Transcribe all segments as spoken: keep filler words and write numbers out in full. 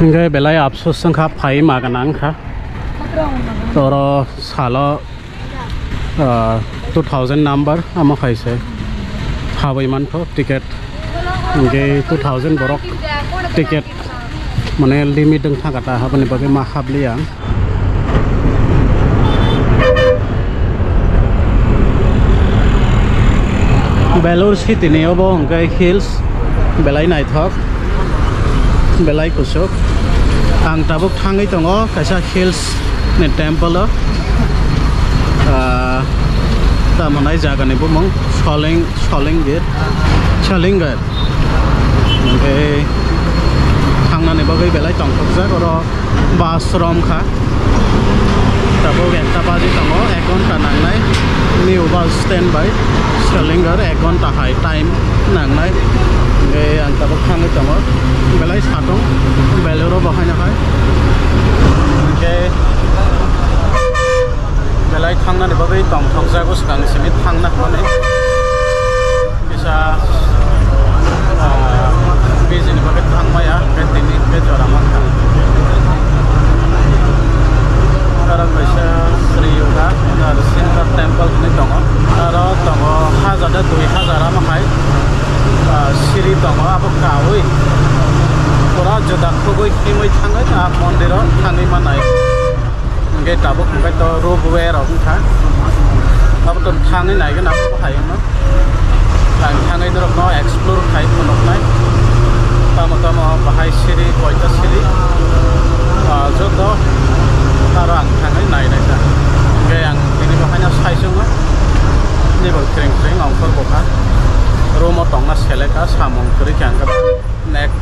Hingke belai apsus wngkha, phai ma gana wngkha. Toro salo, ah, two thousand number amo hai se habwi mantho ticket. Hingke two thousand borok ticket mane limit wngkha kata, haboni bagwi ma habliya. Belur city ni obo hwnkhe hills, belai naithok, belai kuchuk. Ang tabuk thangwi tongo kaisa hills ni temple o. Ah, tamo nai jaga ni bumung Soling, Solingir, Solingar. Hingke thangnani bagwi belai tongthokjak oro. Bus romkha. Tabuk ekta baji tongo, ek ghonta nangnai. New bus stand bai Selinger ek ghonta hai time nangnai. Hingke ang tabuk thangwi tongo. Belai satung, Beluro bo haino hai. Hingke belai thangnani bagwi tongthokjago, swkang simi thangna hwnwi. Kisa, ah, bijini bagwi thangmaya, hingke tini hingke jora mankha. Aro kaisa Sri Yoga Nrsinga Temple hinwi tongo. Aro tongo hajar da dui hajar ama hai, ah, siri tongo, abo kaui pura juda khugui himwi thangwi a mondiro thangwi manai. Hingke tabuk hingke to rope way rok wngkha. Abo to thangwi naigwna abo hai wngno. Ang thangwi norokno explore khai phunuknai. Tamo tamo bahai siri, koita siri. Ah, joto aro ang thangwi nainai ta. Hingke ang tini bo haino saichungo. Nibor kring kring ongkhor bokha. Room o tongna seleka samung kwrwi khe ang khe. Next,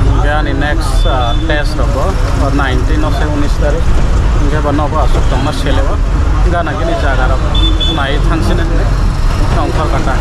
hingke ani next, ah, test rok bo, o nineteen no se unis tarik, hingke bo nogo aswk tongma sele o, gana gini jaga rok nai thang sini hwnwi tongthor kha ta.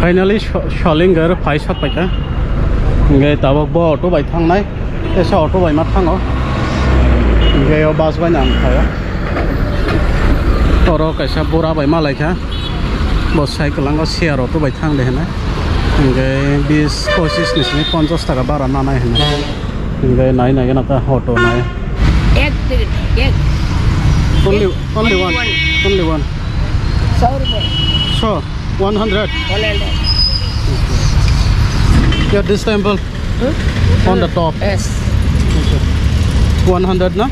Finally, Sho-, Sholingor phai sok paikha. Hingke tabok bo auto bai thangnai. Kaisa auto bai ma thango. Hingke o bus bai nang khaio. Oro kaisa bura bai ma laikha. Bo cycle ang o share auto bai thang de hinwi. Hingke bis pochis ni simi ponchas taka bara nanai hinwi. Hingke nai nai gana ta auto nai. Ek ticket, ek. Only, only one. Only one. Sau rupiah. So, one hundred. One hundred. Yeah, this temple. Hmm? On the top. Yes. One hundred na?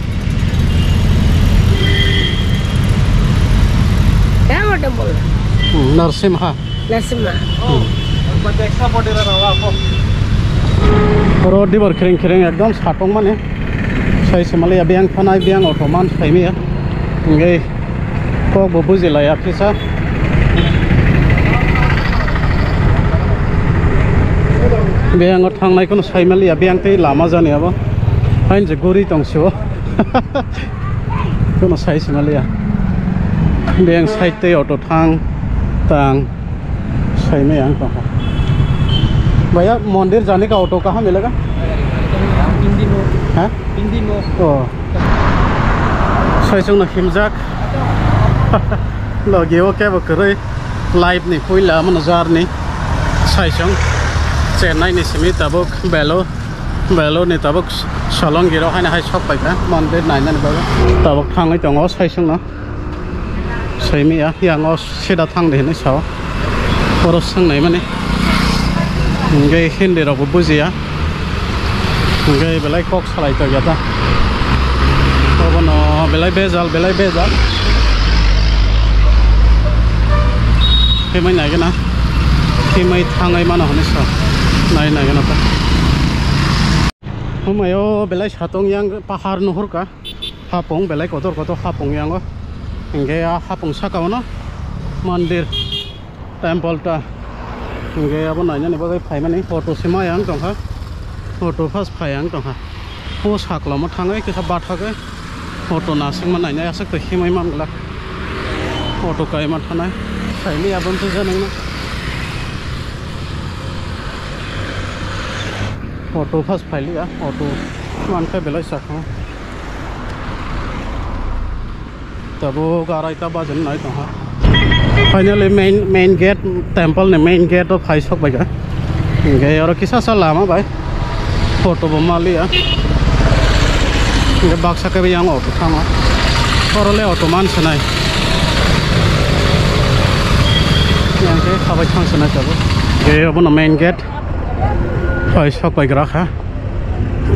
Demo temple. Hmm, Narsimha. Narsimha. Oro dibor kring kring ekdom satong mani. Sai se maliya biyang thanai biyang auto man sai miya. Hingke kok bo buji laiya kisa. Biyang o thangnai kono sai maliya biyang tei lama jani abo. Hain je guri tong sio. Kono sai se maliya. Biyang side tei auto thang tang. Saimai ang tongkha. Bhaiya, mondir jani ka auto kaham milega? Hindi no. Ha? Hindi no. Oh. Saisung no himjak. Logi o kebo kwrwi. Live ni puila mano journey. Saisung. Chennai ni simi tabuk Belo. Belo ni tabuk Solongiro haino hai sok paikha. Mondir nainani bagwi. Tabuk thangwi tongo saisung no. Saimaya, yang o sida thang de hinwi sao. Oro swngnai mani. Hingke Hindi rok bo bujiya. Hingke belai kok salai tokya ta. Obono belai bejal, belai bejal. Himai nai gana. Himai thangai mano hinwi sao. Nai nai gana ta. Himai o belai satong yang pahar nuhur ka. Hapung belai kotor kotor hapung yango. Hingke a hapung saka o no mandir temple ta. Hingke abo nainani bagwi phaimani auto se maya wng tongkha. Auto first phai ang tongkha. O saklomo thangwi kisa bathagwi auto nasingma nainai aswk twi himwi man glak. Auto kaima thanai. Phaili aboni twi janangno. Auto first phaili ya. Auto mankhe belai sakha. Tabuk arai ta bajen nai tongha. Finally main, main gate, temple ni main gate o phai sok bai kha. Hingke oro kisa sa lama bai. Auto bo maliya. Hingke baksa khe yang auto thango. Oro le auto man sanai. Yang khe khabai thang sanai tabuk. Hingke obo no main gate. Phai sok bai gra kha.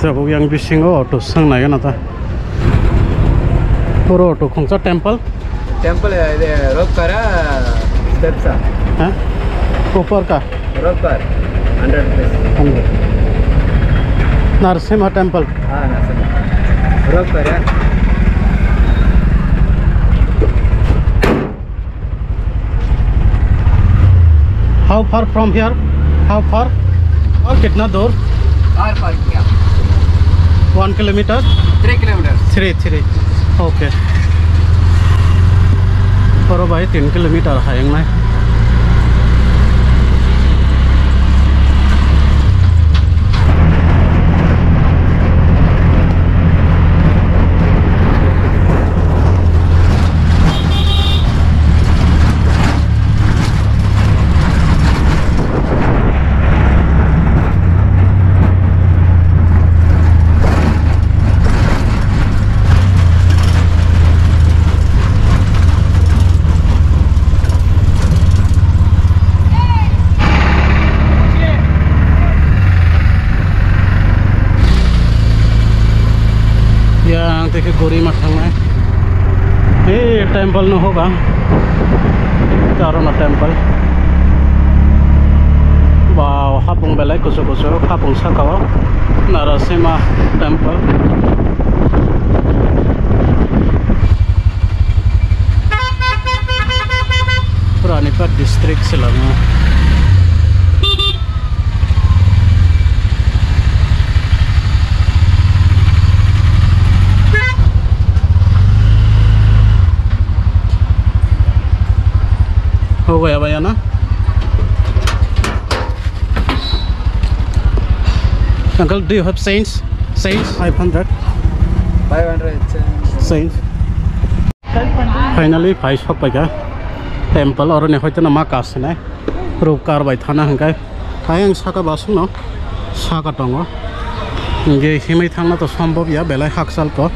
Tabuk yang bisingo auto swng nai gana ta. Puro auto khungsa temple. Temple hai de, rock kara steps a. Ha? Upar ka? Rock kar, hundred rupees. Hundred. Narasimha temple. Ha, Narasimha. Rock kara. How far from here? How far? और कितना दूर? चार पाँच किया। One kilometer? Three kilometers. Three, three. Okay. Oro bai tin kilometer hayang nai. Ya, ang teke gori ma thangnai. Hey, temple no hoga. Tarona temple. Wow, hapung belai kusu kusu, hapung saka o. Narasimha temple. Ranipat district se lama. Ho gaya bhaiya na? Uncle, do you have change? Change? Five hundred. Five hundred change. Change. Finally, phai sok pai kha temple, oro ni hoito no ma kasinai. Rupkar bai thana hingkai. Hai ang saka basung no, saka tongo. Hingke himai thangna to sombhob ya, belai hakchal to.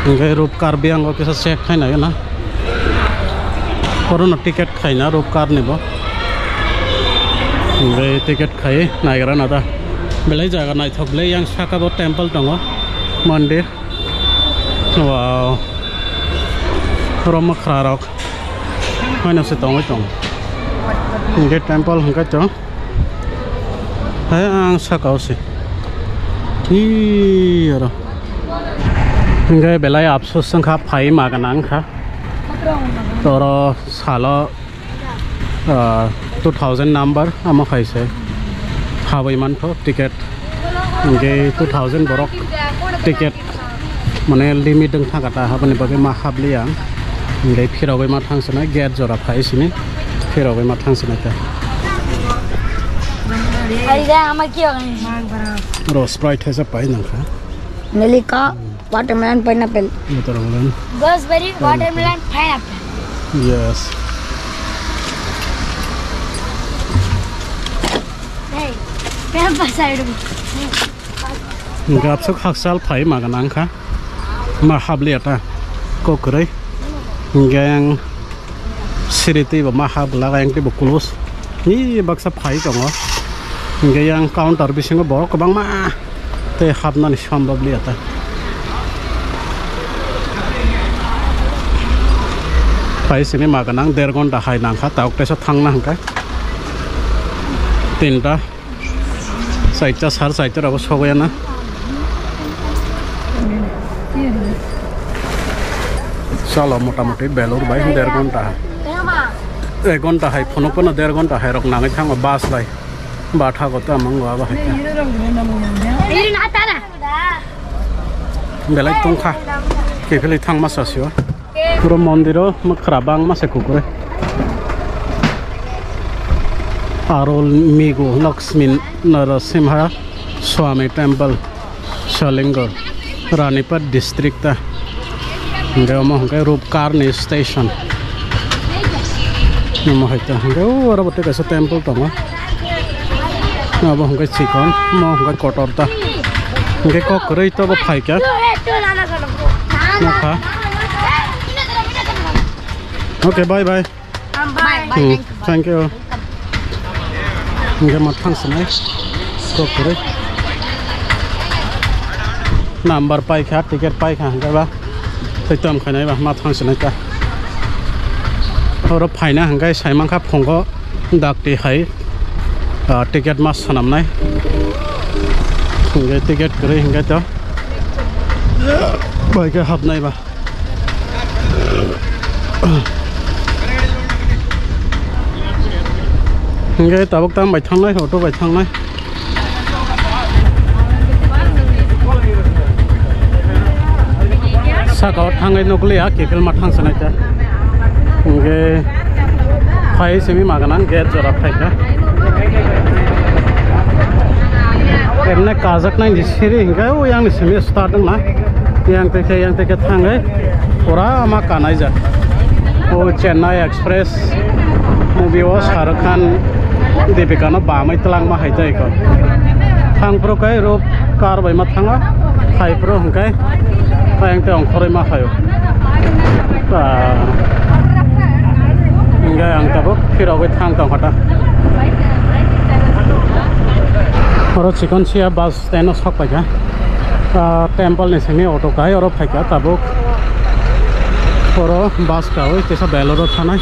Hingke Rupkar biyango kisa check khaina gana. Oro no ticket khaina Rupkar ni bo. Hingke ticket khai naigra na da. Belai jaga naithok belai yang saka bo temple tongo. Mandir. Wow. Oro mwkhrarok. Haino se tongwi tong. Hingke temple hingke to. Hai ang saka o se. Hi oro. Hingke belai apsos wngkha phai ma gana wngkha. Oro salo Ah, two thousand number amo hai se habwi mantho ticket. Hingke two thousand borok ticket mane limit wng thangkha ta, haboni bagwi ma habliya. Hingke phirogwi ma thang swnai gate jora phai sini phirogwi ma thang swnai ta. Ro Sprite hai se pai nangkha. Nalika, watermelon, pineapple. Watermelon. Gooseberry, pineapple. Watermelon, pineapple. Yes. Hey, pineapple side. Hingke apsuk hakchal phai ma gana wngkha. Ma habliya ta. Kok kwrwi. Hingke ang Siri tei bo ma hap glak, ayang tei bo close. Ni baksa phai tongo. Hingke yang counter bisingo borok kwbangma tei hapnani sombab liya ta. Phai sini ma gana der ghonta hai nangkha, tabuk teisa thangna hingkha. Tinta. Saita sar saita rabo sogoyana. Chalo motamuti belur bai der ghonta. Ek ghonta hai phunuk phano der ghonta hai rok nangwi thango bus bai. Batha go tamo wngwi abo hai khe. Belai tongkha. Kiphilwi thangma sasio. Puro mondiro mwkhra bangma se kukuroi. Arul Migu Lakshmi Narasimha Swami Temple. Salingo, Ranipet district ta. Hingke omo hingke Rupkar ni station. Omo hai ta hingke o oro bo tei kaisa temple tongo. Abo hingke chikon, omo hingke kotor ta. Hingke kok kwrwi ta bo phaikha. Nokha. Okay, bye bye. Bye. Hmm, thank you. Hingke ma thang sinai. Kok kwrwi. Number paikha, ticket paikha hingke ba. Tei tom khainai ba ma thang sinai ta. Oro phaina hingke saimankha phungo dakti hai, ah, ticket ma swnamnai. Hingke ticket kwrwi hingke to. Bai khe hapnai ba. Hingke tabuk tamo bai thangnai, auto bai thangnai. Saka o thangwi nukliya, kiphilma thangsanai ta. Hingke phai simi maganang gate jora phaikha. Emne kajaknai ni siri hingke o yang ni simi start wngna. Yang tei khe, yang tei khe thangwi pura ma kanaijak. O Chennai Express movie o Shah Rukh Khan Deepika no bamwi twlangma hai tei kho. Thang phuru khe ro car bai ma thango, hai phuru hwnkhe yang tei ongkhorwi ma phaio. Ah, hwnkhe ang tabuk phirogwi thang tongkha ta. Oro chikon sia bus stand o sok paikha. Ah, temple ni simi auto kai oro phaikha tabuk. Oro bus kawi kisa Beloro thanai.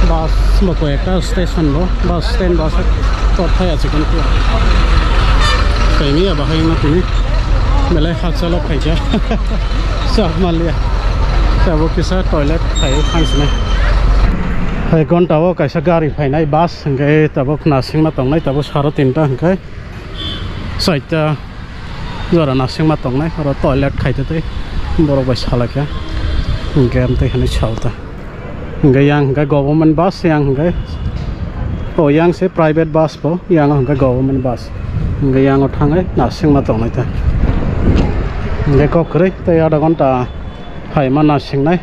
Bus bo koi ekta station bo, bus stand bus to thaya chikon khe. Kaimi ya bahai ma tini. Belai hakchalo phaikha. Chak malia. Tabuk kisa toilet khai thang sinai. Hai gonta o kaisa gari phainai bus hwnkhe tabuk nasingma tongnai tabuk saro tinta hwnkhe. Saita jora nasingma tongnai, oro toilet khaite tei borok bai salaikha. Hingke amtwi hinwi saota. Hingke yang hingke government bus, yang hingke, o yang se private bus bo, yang hingke government bus. Hingke yang o thangwi nasingma tongnai ta. Hingke kok kwrwi tei adha ghonta phaima nasingnai.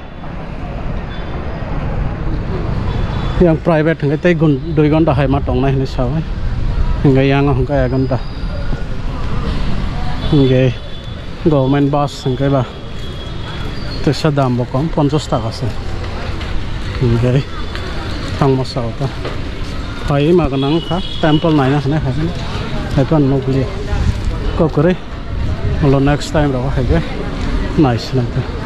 Yang private hingke tei gun-, dui gonta hai ma tongnai hinui saui. Hingke yang hingke ek gonta. Hingke government bus hingke ba tesa dam bo kom, ponchas taka se. Hingke tangma sao ta. Hai ma gwnang kha, temple naina hinui hai. Hai pan nukliya. Kok kwrwi. Ulo next time rok hai khe naisinai ta.